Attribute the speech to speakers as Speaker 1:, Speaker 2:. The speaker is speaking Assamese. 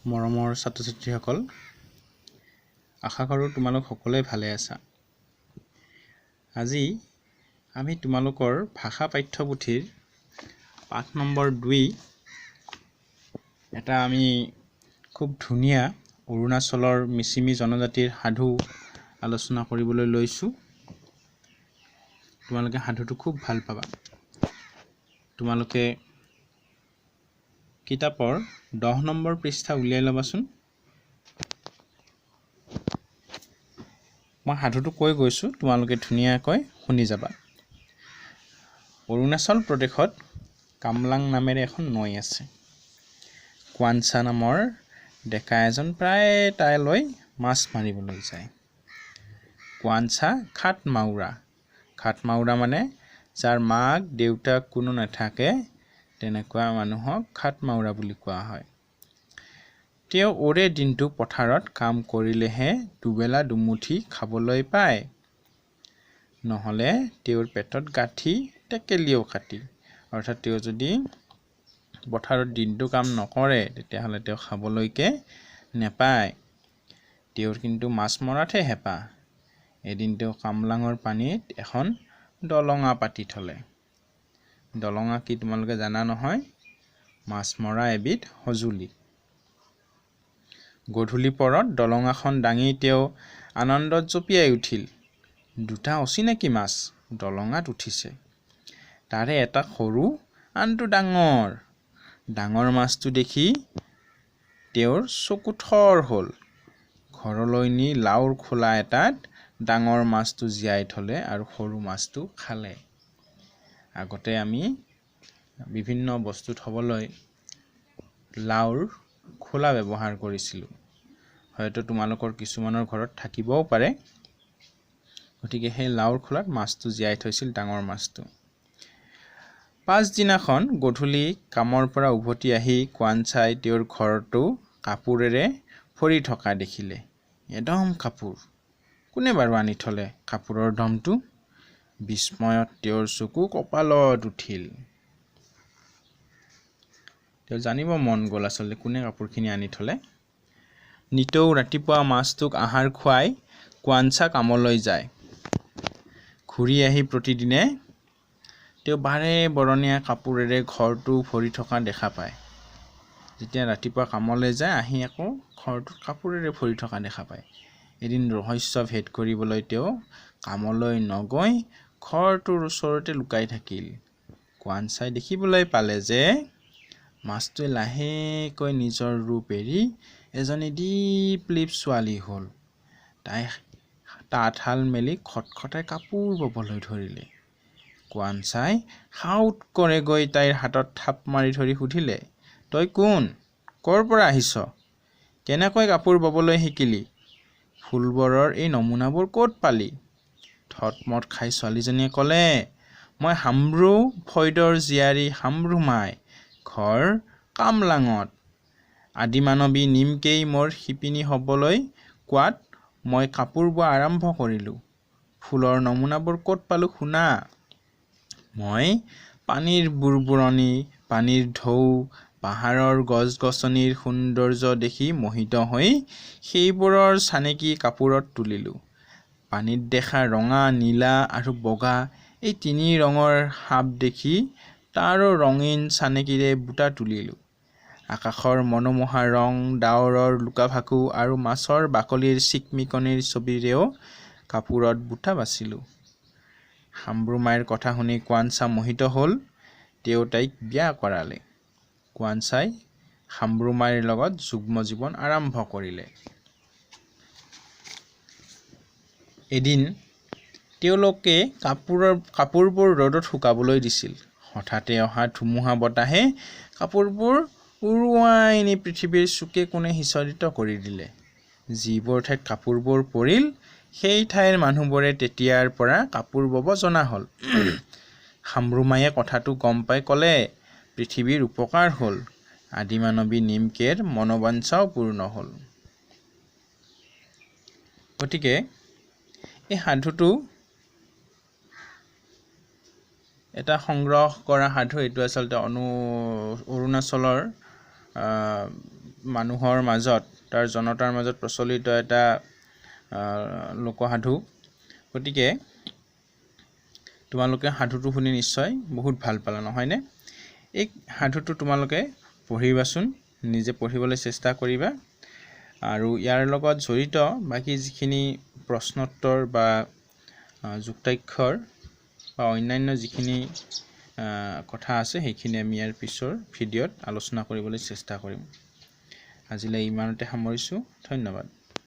Speaker 1: মৰমৰ ছাত্ৰ ছাত্ৰীসকল, আশা কৰোঁ তোমালোক সকলোৱে ভালে আছা। আজি আমি তোমালোকৰ ভাষা পাঠ্যপুথিৰ পাঠ নম্বৰ 2 এটা আমি খুব ধুনীয়া অৰুণাচলৰ মিচিমি জনজাতিৰ সাধু আলোচনা কৰিবলৈ লৈছোঁ। তোমালোকে সাধুটো খুব ভাল পাবা। তোমালোকে কিতাপৰ 10 নম্বৰ পৃষ্ঠা উলিয়াই ল'বাচোন। মই সাধুটো কৈ গৈছোঁ, তোমালোকে ধুনীয়াকৈ শুনি যাবা। অৰুণাচল প্ৰদেশত কামলাং নামেৰে এখন নৈ আছে। কোৱাঞ্চা নামৰ ডেকা এজন প্ৰায় তাইলৈ মাছ মাৰিবলৈ যায়। কোৱাঞ্চা খাটমাউৰা, খাটমাউৰা মানে যাৰ মাক দেউতাক কোনো নাথাকে, তেনেকুৱা মানুহক খাটমাউৰা বুলি কোৱা হয়। তেওঁ ওৰে দিনটো পথাৰত কাম কৰিলেহে দুবেলা দুমুঠি খাবলৈ পায়, নহ'লে তেওঁৰ পেটত গাঁঠি টেকেলিও কাটি। অৰ্থাৎ তেওঁ যদি পথাৰত দিনটো কাম নকৰে তেতিয়াহ'লে তেওঁ খাবলৈকে নেপায়। তেওঁৰ কিন্তু মাছ মৰাতহে হেঁপাহ। এদিন তেওঁ কামলাঙৰ পানীত এখন দলঙা পাতি থ'লে। দলঙা কি তোমালোকে জানা নহয়? মাছ মৰা এবিধ সঁজুলি। গধূলি পৰত দলঙাখন দাঙি তেওঁ আনন্দত জঁপিয়াই উঠিল। দুটা অচিনাকি মাছ দলঙাত উঠিছে। তাৰে এটা সৰু, আনটো ডাঙৰ। ডাঙৰ মাছটো দেখি তেওঁৰ চকু থৰ হ'ল। ঘৰলৈ নি লাওৰ খোলা এটাত ডাঙৰ মাছটো জীয়াই থ'লে আৰু সৰু মাছটো খালে। আগতে আমি বিভিন্ন বস্তু থ'বলৈ লাওৰ খোলা ব্যৱহাৰ কৰিছিলোঁ। হয়তো তোমালোকৰ কিছুমানৰ ঘৰত থাকিবও পাৰে। গতিকে সেই লাওৰ খোলাত মাছটো জীয়াই থৈছিল, ডাঙৰ মাছটো। পাছদিনাখন গধূলি কামৰ পৰা উভতি আহি কোৱাঞ্চাই তেওঁৰ ঘৰটো কাপোৰেৰে ভৰি থকা দেখিলে। এদম কাপোৰ! কোনে বাৰু আনি থ'লে কাপোৰৰ দমটো? বিস্ময়ত তেওঁৰ চকু কপালত উঠিল। তেওঁ জানিব মন গ'ল আচলতে কোনে কাপোৰখিনি আনি থ'লে। নিতৌ ৰাতিপুৱা মাছটোক আহাৰ খুৱাই কোৱাঞ্চা কামলৈ যায়। ঘূৰি আহি প্ৰতিদিনে তেওঁ বাৰে বৰণীয়া কাপোৰেৰে ঘৰটো ভৰি থকা দেখা পায়। যেতিয়া ৰাতিপুৱা কামলৈ যায়, আহি আকৌ ঘৰটোত কাপোৰেৰে ভৰি থকা দেখা পায়। এদিন ৰহস্য ভেদ কৰিবলৈ তেওঁ কামলৈ নগৈ ঘৰটোৰ ওচৰতে লুকাই থাকিল। কোৱাঞ্চাই দেখিবলৈ পালে যে মাছটোৱে লাহেকৈ নিজৰ ৰূপ এৰি এজনী দীপ-লিপ ছোৱালী হ'ল। তাই তাঁতশাল মেলি খটখটাই কাপোৰ ববলৈ ধৰিলে। কোৱাঞ্চাই সাউৎ কৰে গৈ তাইৰ হাতত থাপ মাৰি ধৰি সুধিলে, তই কোন? ক'ৰ পৰা আহিছ? কেনেকৈ কাপোৰ ববলৈ শিকিলি? ফুলবোৰৰ এই নমুনাবোৰ ক'ত পালি? থতমত খাই ছোৱালীজনীয়ে ক'লে, মই হাম্ব্ৰু ফৈদৰ জীয়াৰী হাম্ব্ৰুমাই, ঘৰ কামলাঙত। আদিমানৱী নিমকেই মোৰ শিপিনী হ'বলৈ কোৱাত মই কাপোৰ বোৱা আৰম্ভ কৰিলোঁ। ফুলৰ নমুনাবোৰ ক'ত পালোঁ শুনা। মই পানীৰ বুৰবুৰণি, পানীৰ ঢৌ, পাহাৰৰ গছ-গছনিৰ সৌন্দৰ্য দেখি মোহিত হৈ সেইবোৰৰ চানেকি কাপোৰত তুলিলোঁ। পানীত দেখা ৰঙা, নীলা আৰু বগা এই তিনি ৰঙৰ সাপ দেখি তাৰো ৰঙীন চানেকিৰে বুটা তুলিলোঁ। আকাশৰ মনোমোহা ৰং, ডাৱৰৰ লুকাভাকু আৰু মাছৰ বাকলিৰ চিকমিকনিৰ ছবিৰেও কাপোৰত বুটা বাছিলোঁ। হাম্ব্ৰুমাইৰ কথা শুনি কোৱাঞ্চা মোহিত হ'ল। তেওঁ তাইক বিয়া কৰালে। কোৱাঞ্চাই হাম্ব্ৰুমাইৰ লগত যুগ্ম জীৱন আৰম্ভ কৰিলে। এদিন তেওঁলোকে কাপোৰবোৰ ৰ'দত শুকাবলৈ দিছিল। হঠাতে অহা ধুমুহা বতাহে কাপোৰবোৰ উৰুৱাই নি পৃথিৱীৰ চুকে কোণে সিঁচৰিত কৰি দিলে। যিবোৰ ঠাইত কাপোৰবোৰ পৰিল, সেই ঠাইৰ মানুহবোৰে তেতিয়াৰ পৰা কাপোৰ বব জনা হ'ল। হাম্ব্ৰুমাইয়ে কথাটো গম পাই ক'লে, পৃথিৱীৰ উপকাৰ হ'ল, আদিমানৱী নিমকেৰ মনোবাঞ্ছাও পূৰ্ণ হ'ল। গতিকে এই সাধুটো এটা সংগ্ৰহ কৰা সাধু। এইটো আচলতে অৰুণাচলৰ মানুহৰ মাজত, তাৰ জনতাৰ মাজত প্ৰচলিত এটা লোকসাধু। গতিকে তোমালোকে সাধুটো শুনি নিশ্চয় বহুত ভাল পালা, নহয়নে? এই সাধুটো তোমালোকে পঢ়িবাচোন, নিজে পঢ়িবলৈ চেষ্টা কৰিবা আৰু ইয়াৰ লগত জড়িত বাকী যিখিনি প্ৰশ্নোত্তৰ বা যুক্তাক্ষৰ বা অন্যান্য যিখিনি কথা আছে, সেইখিনি আমি ইয়াৰ পিছৰ ভিডিঅ'ত আলোচনা কৰিবলৈ চেষ্টা কৰিম। আজিলৈ ইমানতে সামৰিছোঁ, ধন্যবাদ।